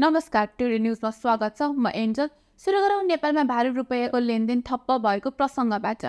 नमस्कार, टुडे न्यूजमा स्वागत छ। म एन्जल। सुरु गरौँ नेपालमा भारू रुपैयाँको लेनदेन ठप्प भएको प्रसङ्गबाट।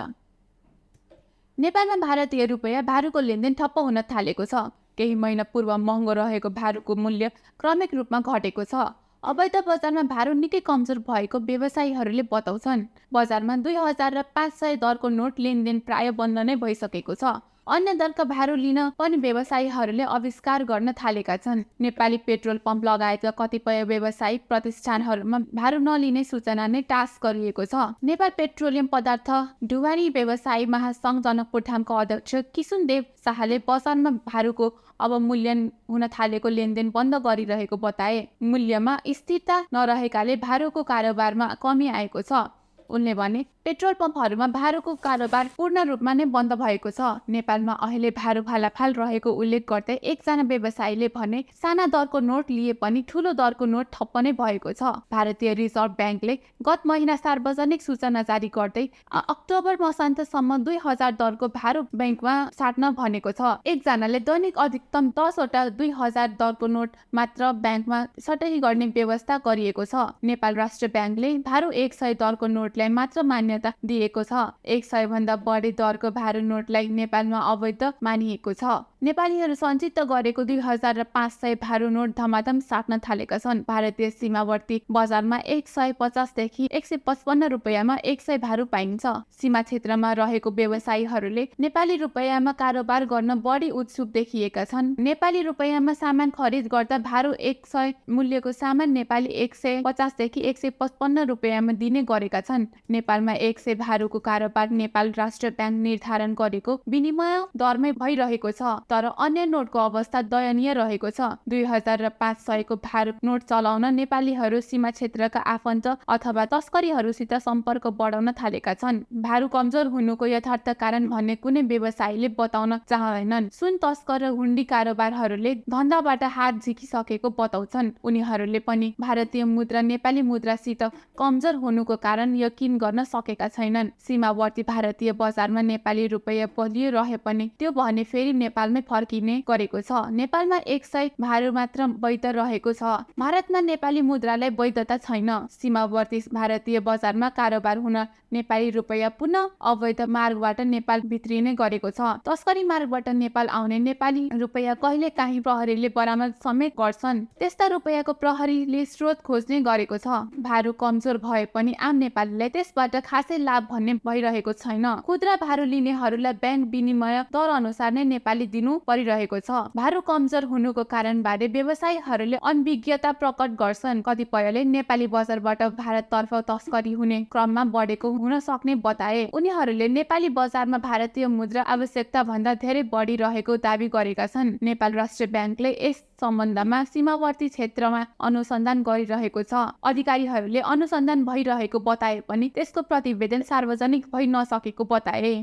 नेपालमा भारतीय रुपैयाँ भारूको लेनदेन ठप्प हुन थालेको छ। केही महिना पूर्व महँगो रहेको भारूको मूल्य क्रमिक रूपमा घटेको छ। अवैध बजारमा भारू निकै कमजोर भएको व्यवसायीहरूले बताउँछन्। बजारमा 2000 र 500 दरको नोट लेनदेन प्राय बन्द नै भइसकेको छ। अन्य दरका भारू लिन पनि व्यवसायीहरूले आविष्कार गर्न थालेका छन्। नेपाली पेट्रोल पम्प लगायतका कतिपय व्यावसायिक प्रतिष्ठानहरूमा भारू नलिने सूचना नै टास गरिएको छ। नेपाल पेट्रोलियम पदार्थ ढुवानी व्यवसायी महासंघ जनकपुरधामका अध्यक्ष किशुनदेव शाहले बजारमा भारूको अवमूल्यन हुन थालेको लेनदेन बन्द गरिरहेको बताए। मूल्यमा स्थिरता नरहेकाले भारूको कारोबारमा कमी आएको छ। उनले भने पेट्रोल पम्पहरूमा भारूको कारोबार पूर्ण रूपमा नै बन्द भएको छ। नेपालमा अहिले भारू फालाफाल रहेको उल्लेख गर्दै एकजना व्यवसायीले भने साना दरको नोट लिए पनि ठूलो दरको नोट ठप्प नै भएको छ। भारतीय रिजर्भ ब्याङ्कले गत महिना सार्वजनिक सूचना जारी गर्दै अक्टोबर मसान्तसम्म 2000 दरको भारू ब्याङ्कमा साट्न भनेको छ। एकजनाले दैनिक अधिकतम 10 वटा 2000 दरको नोट मात्र ब्याङ्कमा सटही गर्ने व्यवस्था गरिएको छ। नेपाल राष्ट्र ब्याङ्कले भारू 100 दरको नोटलाई मात्र मान्यता दिएको छ। 100 भन्दा बढी दरको भारू नोटलाई नेपालमा अवैध मानिएको छ। नेपालीहरू सञ्चित गरेको 2000 र 500 भारू नोट धमाधम साट्न थालेका छन्। भारतीय सीमावर्ती बजारमा 150 देखि 155 रुपैयाँमा 100 भारू पाइन्छ। सीमा क्षेत्रमा रहेको व्यवसायीहरूले नेपाली रुपैयाँमा कारोबार गर्न बढी उत्सुक देखिएका छन्। नेपाली रुपैयाँमा सामान खरिद गर्दा भारू 100 मूल्यको सामान नेपाली 150 देखि 155 रुपैयाँमा दिने गरेका छन्। नेपालमा 100 भारूको कारोबार नेपाल राष्ट्र ब्याङ्क निर्धारण गरेको विनिमय दरमै भइरहेको छ। तर अन्य नोटको अवस्था दयनीय रहेको छ। 2000 र 500 को भारू नोट चलाउन नेपालीहरू सीमा क्षेत्रका आफन्त अथवा तस्करीहरूसित सम्पर्क बढाउन थालेका छन्। भारू कमजोर हुनुको यथार्थ कारण भन्ने कुनै व्यवसायीले बताउन चाहदैनन्। सुन तस्कर र हुन्डी कारोबारहरूले धन्दाबाट हात झिकिसकेको बताउँछन्। उनीहरूले पनि भारतीय मुद्रा नेपाली मुद्रासित कमजोर हुनुको कारण यकिन गर्न सकेका छैनन्। सीमावर्ती भारतीय बजारमा नेपाली रुपैयाँ बलियो रहे पनि त्यो भने फेरि नेपालमै फर्किने गरेको छ। नेपालमा 100 भारू मात्र वैध रहेको छ। भारतमा नेपाली मुद्रालाई वैधता छैन। सीमावर्ती भारतीय बजारमा कारोबार हुन नेपाली रुपैयाँ पुनः अवैध मार्गबाट नेपाल भित्रिने गरेको छ। तस्करी मार्गबाट नेपाल आउने नेपाली रुपैयाँ कहिले काहीँ प्रहरीले बरामद समेत गर्छन्। त्यस्ता रुपैयाँको प्रहरीले स्रोत खोज्ने गरेको छ। भारू कमजोर भए पनि आम नेपालीलाई त्यसबाट खासै लाभ भन्ने भइरहेको छैन। खुद्रा भारू लिनेहरूलाई ब्याङ्क विनिमय दर अनुसार नै नेपाली दिनु परिरहेको छ। भारू कमजोर हुनुको कारणबारे व्यवसायीहरूले अनभिज्ञता प्रकट गर्छन्। कतिपयले नेपाली बजारबाट भारततर्फ तस्करी हुने क्रममा बढेको हुन सक्ने बताए। उनीहरूले नेपाली बजारमा भारतीय मुद्रा आवश्यकता भन्दा धेरै बढी रहेको दावी गरेका छन्। नेपाल राष्ट्र ब्याङ्कले यस सम्बन्धमा सीमावर्ती क्षेत्रमा अनुसन्धान गरिरहेको छ। अधिकारीहरूले अनुसन्धान भइरहेको बताए पनि त्यसको प्रतिवेदन सार्वजनिक भइ नसकेको बताए।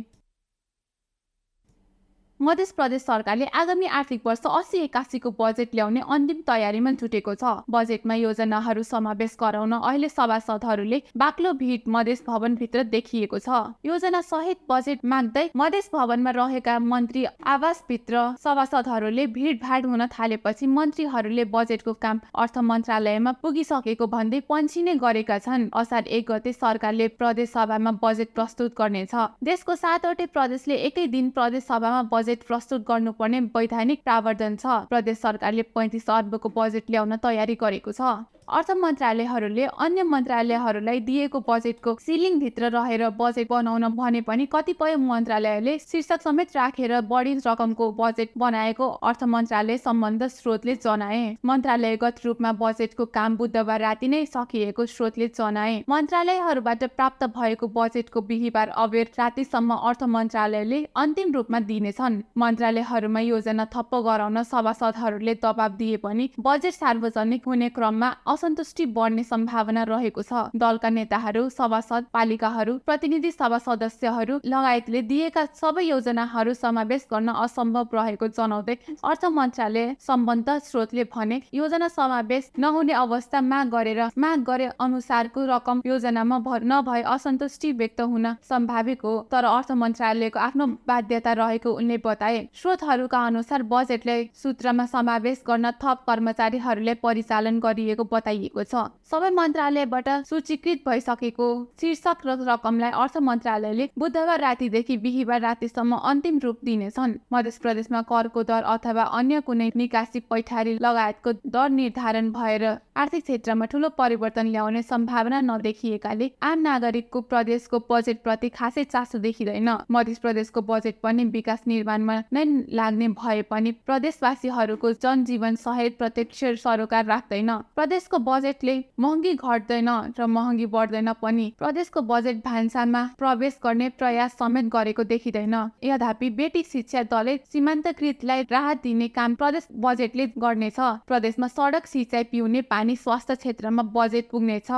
मध्य प्रदेश सरकारले आगामी आर्थिक वर्ष 80-81 को बजेट ल्याउने अन्तिम तयारीमा जुटेको छ। बजेटमा योजनाहरू समावेश गराउन अहिले सभासदहरूले बाक्लो भिड मधेस भवनभित्र देखिएको छ। योजना सहित बजेट माग्दै मधेस भवनमा रहेका मन्त्री आवासभित्र सभासदहरूले भिडभाड हुन थालेपछि मन्त्रीहरूले बजेटको काम अर्थ मन्त्रालयमा पुगिसकेको भन्दै पन्छिने गरेका छन्। असार 1 गते सरकारले प्रदेश सभामा बजेट प्रस्तुत गर्नेछ। देशको 7वटै प्रदेशले एकै दिन प्रदेश सभामा बजेट प्रस्तुत गर्नुपर्ने वैधानिक प्रावधान छ। प्रदेश सरकारले 35 अर्बको बजेट ल्याउन तयारी गरेको छ। अर्थ मन्त्रालयहरूले अन्य मन्त्रालयहरूलाई दिएको बजेटको सिलिङ भित्र रहेर बजेट बनाउन भने पनि कतिपय मन्त्रालयले शीर्षक समेत राखेर बढी रकमको बजेट बनाएको अर्थ मन्त्रालय सम्बन्ध स्रोतले जनाए। मन्त्रालयगत रूपमा बजेटको काम बुधबार राति नै सकिएको स्रोतले जनाए। मन्त्रालयहरूबाट प्राप्त भएको बजेटको बिहीबार अबेर रातिसम्म अर्थ मन्त्रालयले अन्तिम रूपमा दिनेछन्। मन्त्रालयहरूमा योजना थप्प गराउन सभासदहरूले दबाब दिए पनि बजेट सार्वजनिक हुने क्रममा असन्तुष्टि बढ्ने सम्भावना रहेको छ। दलका नेताहरू, सभासद, पालिकाहरू, प्रतिनिधि सभा सदस्यहरू लगायतले दिएका सबै योजनाहरू समावेश गर्न असम्भव रहेको जनाउँदै अर्थ मन्त्रालय सम्बन्ध स्रोतले भने योजना समावेश नहुने अवस्था माग गरे अनुसारको रकम योजनामा नभए असन्तुष्टि व्यक्त हुन सम्भावित हो। तर अर्थ मन्त्रालयको आफ्नो बाध्यता रहेको उनले बताए। स्रोतहरूका अनुसार बजेटलाई सूत्रमा समावेश गर्न थप कर्मचारीहरूले परिचालन गरिएको बताइएको छ। सबै मन्त्रालयबाट सूचीकृत भइसकेको शीर्षक र रकमलाई अर्थ मन्त्रालयले बुधबार रातिदेखि बिहीबार रातिसम्म अन्तिम रूप दिनेछन्। मध्य प्रदेशमा करको दर अथवा अन्य कुनै निकासी पैठारी लगायतको दर निर्धारण भएर आर्थिक क्षेत्रमा ठूलो परिवर्तन ल्याउने सम्भावना नदेखिएकाले आम नागरिकको प्रदेशको बजेट प्रति खासै चासो देखिँदैन। मध्य प्रदेशको बजेट पनि विकास निर्माणमा नै लाग्ने भए पनि प्रदेशवासीहरूको जनजीवन सहित प्रत्यक्ष सरोकार राख्दैन। प्रदेशको बजेटले महँगी घट्दैन र महँगी बढ्दैन पनि। प्रदेशको बजेट भान्सामा प्रवेश गर्ने प्रयास समेत गरेको देखिँदैन। यद्यपि बेटी शिक्षा दलित सीमान्तकृतलाई राहत दिने काम प्रदेश बजेटले गर्नेछ। प्रदेशमा सडक, सिँचाइ, पिउने पानी, स्वास्थ्य क्षेत्रमा बजेट पुग्नेछ।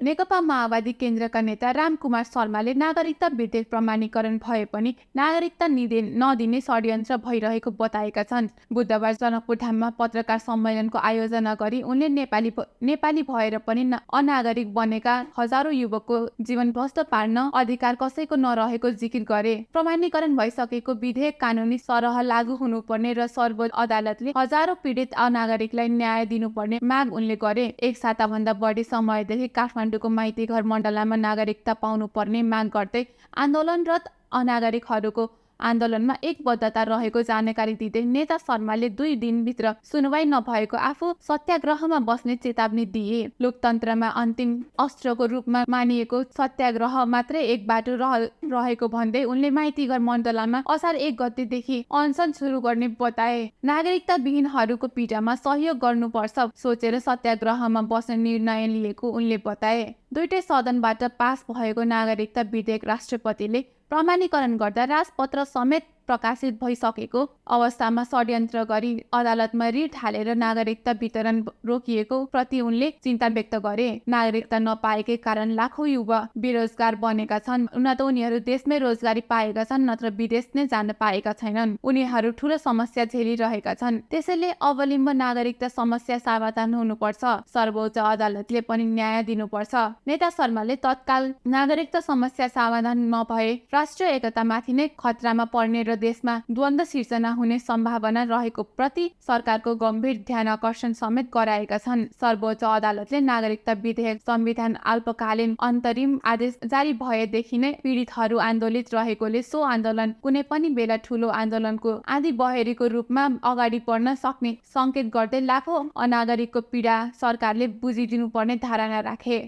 नेकपा माओवादी केन्द्रका नेता रामकुमार शर्माले नागरिकता विधेयक प्रमाणीकरण भए पनि नागरिकता नदिने षड्यन्त्र भइरहेको बताएका छन्। बुधबार जनकपुर धाममा पत्रकार सम्मेलनको आयोजना गरी उनले नेपाली भएर पनि अनागरिक बनेका हजारौं युवकको जीवन ध्वस्त पार्न अधिकार कसैको नरहेको जिकिर गरे। प्रमाणीकरण भइसकेको विधेयक कानुनी सरह लागू हुनुपर्ने र सर्वोच्च अदालतले हजारौं पीडित अनागरिकलाई न्याय दिनुपर्ने माग उनले गरे। एक साताभन्दा बढी समयदेखि काठमाडौँको माइतीघर मण्डलामा नागरिकता पाउनुपर्ने माग गर्दै आन्दोलनरत अनागरिकहरूको आन्दोलनमा एकबद्धता रहेको जानकारी दिँदै नेता शर्माले 2 दिनभित्र सुनवाई नभएको आफू सत्याग्रहमा बस्ने चेतावनी दिए। लोकतन्त्रमा अन्तिम अस्त्रको रूपमा मानिएको सत्याग्रह मात्रै एक बाटो रहेको भन्दै उनले माइतीघर मण्डलामा असार 1 गतेदेखि अनसन सुरु गर्ने बताए। नागरिकता विहीनहरूको पीडामा सहयोग गर्नुपर्छ सोचेर सत्याग्रहमा बस्ने निर्णय लिएको उनले बताए। दुईटै सदनबाट पास भएको नागरिकता विधेयक राष्ट्रपतिले प्रमाणीकरण गर्दा राजपत्र समेत प्रकाशित भइसकेको अवस्थामा षड्यन्त्र गरी अदालतमा रिट हालेर नागरिकता वितरण रोकिएको प्रति उनले चिन्ता व्यक्त गरे। नागरिकता नपाएकै कारण लाखौं युवा बेरोजगार बनेका छन्। न त उनीहरू देशमै रोजगारी पाएका छन् नत्र विदेश नै जान पाएका छैनन्। उनीहरू ठूलो समस्या झेलिरहेका छन्। त्यसैले अवलम्ब नागरिकता समस्या समाधान हुनुपर्छ। सर्वोच्च अदालतले पनि न्याय दिनुपर्छ। नेता शर्माले तत्काल नागरिकता समस्या समाधान नभए राष्ट्रिय एकतामाथि नै खतरामा पर्ने र देशमा द्वन्द्व सिर्जना हुने सम्भावना रहेको प्रति सरकारको गम्भीर ध्यान आकर्षण समेत गराएका छन्। सर्वोच्च अदालतले नागरिकता विधेयक संविधान अल्पकालीन अन्तरिम आदेश जारी भएदेखि नै पीडितहरू आन्दोलित रहेकोले सो आन्दोलन कुनै पनि बेला ठूलो आन्दोलनको आँधी बहेरीको रूपमा अगाडि बढ्न सक्ने संकेत गर्दै लाखौं अनागरिकको पीडा सरकारले बुझिदिनुपर्ने धारणा राखे।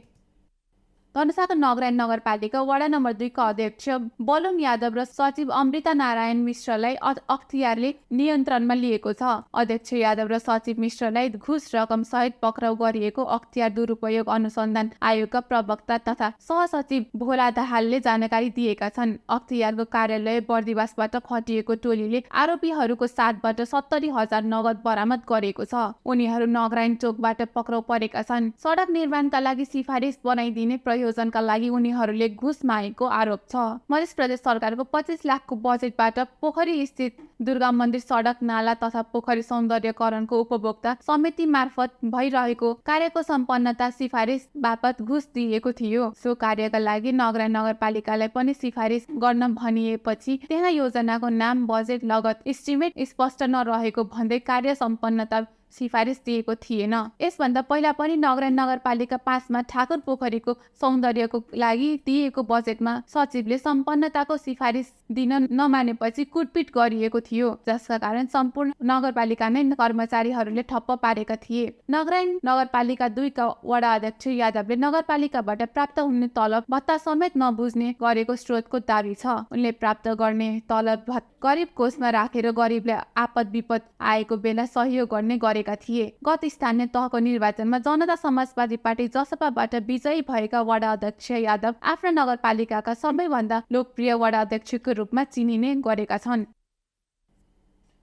धनुषाको नगरायन नगरपालिका वडा नम्बर 2 का अध्यक्ष बलुम यादव र सचिव अमृता नारायण मिश्रलाई अख्तियारले नियन्त्रणमा लिएको छ। अध्यक्ष यादव र सचिव मिश्रलाई घुस रकम सहित पक्राउ गरिएको अख्तियार दुरुपयोग अनुसन्धान आयोगका प्रवक्ता तथा सहसचिव भोला दाहालले जानकारी दिएका छन्। अख्तियारको कार्यालय बर्दिवासबाट खटिएको टोलीले आरोपीहरूको साथबाट 70,000 नगद बरामद गरेको छ। उनीहरू नगरायन चोकबाट पक्राउ परेका छन्। सडक निर्माणका लागि सिफारिस बनाइदिने योजनाका लागि उनीहरूले घुस मागेको आरोप छ। मध्य प्रदेश सरकारको 25 लाखको बजेटबाट पोखरी स्थित दुर्गा मन्दिर सडक नाला तथा पोखरी सौन्दर्यकरणको उपभोक्ता समिति मार्फत भइरहेको कार्यको सम्पन्नता सिफारिस बापत घुस दिएको थियो। सो कार्यका लागि नगरायन नगरपालिकालाई पनि सिफारिस गर्न भनिएपछि त्यहाँ योजनाको नाम, बजेट, लगत इस्टिमेट स्पष्ट नरहेको भन्दै कार्य सम्पन्नता सिफारिस दिएको थिएन। यसभन्दा पहिला पनि नगरायन नगरपालिका 5 मा ठाकुर पोखरीको सौन्दर्यको लागि दिएको बजेटमा सचिवले सम्पन्नताको सिफारिस दिन नमानेपछि कुटपिट गरिएको थियो, जसका कारण सम्पूर्ण नगरपालिका नै कर्मचारीहरूले ठप्प पारेका थिए। नगरायन नगरपालिका 2 का वडा अध्यक्ष यादवले नगरपालिकाबाट प्राप्त हुने तलब भत्ता समेत नबुझ्ने गरेको स्रोतको दाबी छ। उनले प्राप्त गर्ने तलब गरिब कोषमा राखेर गरिबले आपद विपद आएको बेला सहयोग गर्ने गरेका थिए। गत स्थानीय तहको निर्वाचनमा जनता समाजवादी पार्टी जसपाबाट विजयी भएका वडा अध्यक्ष यादव आफ्ना नगरपालिकाका सबैभन्दा लोकप्रिय वडा अध्यक्षको रूपमा चिनिने गरेका छन्।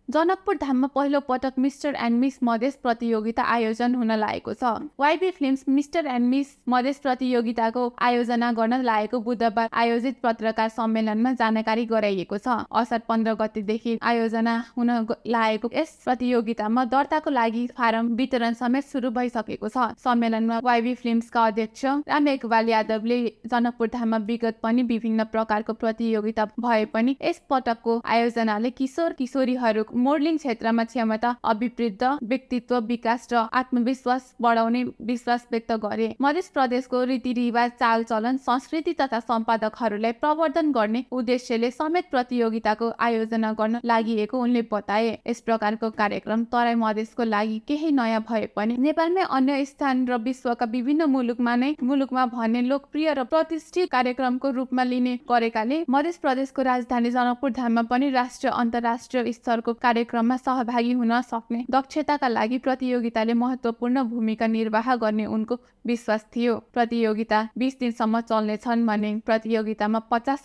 जनकपुर धाममा पहिलो पटक मिस्टर एन्ड मिस मधेस प्रतियोगिता आयोजन हुन लागेको छ। YB films mister and miss Madhesh प्रतियोगिताको आयोजना गर्न लागेको बुधबार आयोजित पत्रकार सम्मेलनमा जानकारी गराइएको छ। असार 15 गतेदेखि आयोजना हुन लागेको यस प्रतियोगितामा दर्ताको लागि फारम वितरण समेत सुरु भइसकेको छ। सम्मेलनमा वाइबी फिल्म्सका अध्यक्ष राम इकबाल यादवले जनकपुर धाममा विगत पनि विभिन्न प्रकारको प्रतियोगिता भए पनि यस पटकको आयोजनाले किशोर किशोरीहरू मोडलिङ क्षेत्रमा क्षमता अभिवृद्ध, व्यक्तित्व विकास र आत्मविश्वास बढाउने विश्वास व्यक्त गरे। मध्य प्रदेशको रीतिरिवाज, चालचलन, संस्कृति तथा सम्पादकहरूलाई प्रवर्धन गर्ने उद्देश्यले समेत प्रतियोगिताको आयोजना गर्न लागि उनले बताए। यस प्रकारको कार्यक्रम तराई मधेसको लागि केही नयाँ भए पनि नेपालमै अन्य स्थान र विश्वका विभिन्न मुलुकमा भने लोकप्रिय र प्रतिष्ठित कार्यक्रमको रूपमा लिने गरेकाले मध्य प्रदेशको राजधानी जनकपुर धाममा पनि राष्ट्रिय अन्तर्राष्ट्रिय स्तरको कार्यक्रममा सहभागी हुन सक्ने दक्षताका लागि प्रतियोगिताले महत्त्वपूर्ण भूमिका निर्वाह गर्ने उनको विश्वास थियो। प्रतियोगिता 20 दिनसम्म चल्नेछन् भने प्रतियोगितामा 50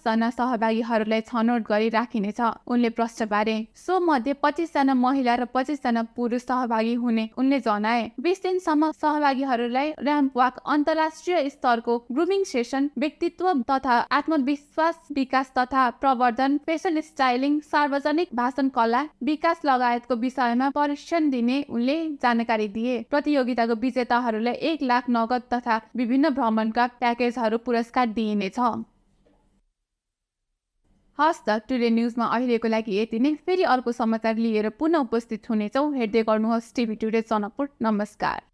जना सहभागीहरूलाई छनौट गरी राखिनेछ। उनले प्रश्न पारे। सो मध्ये 25 जना महिला र 25 जना पुरुष सहभागी हुने उनले जनाए। 20 दिनसम्म सहभागीहरूलाई र्याम्प वाक, अन्तर्राष्ट्रिय स्तरको ग्रुमिङ सेसन, व्यक्तित्व तथा आत्मविश्वास विकास तथा प्रवर्धन, फेसन स्टाइलिङ, सार्वजनिक भाषण कला विकास लगायतको विषयमा प्रशिक्षण दिने उनले जानकारी दिए। प्रतियोगिताको विजेताहरूलाई 1 लाख नगद तथा विभिन्न भ्रमणका प्याकेजहरू पुरस्कार दिइनेछ। हस् त टुडे न्युजमा अहिलेको लागि यति नै। फेरि अर्को समाचार लिएर पुनः उपस्थित हुनेछौँ। हेर्दै गर्नुहोस् टिभी टुडे जनकपुर। नमस्कार।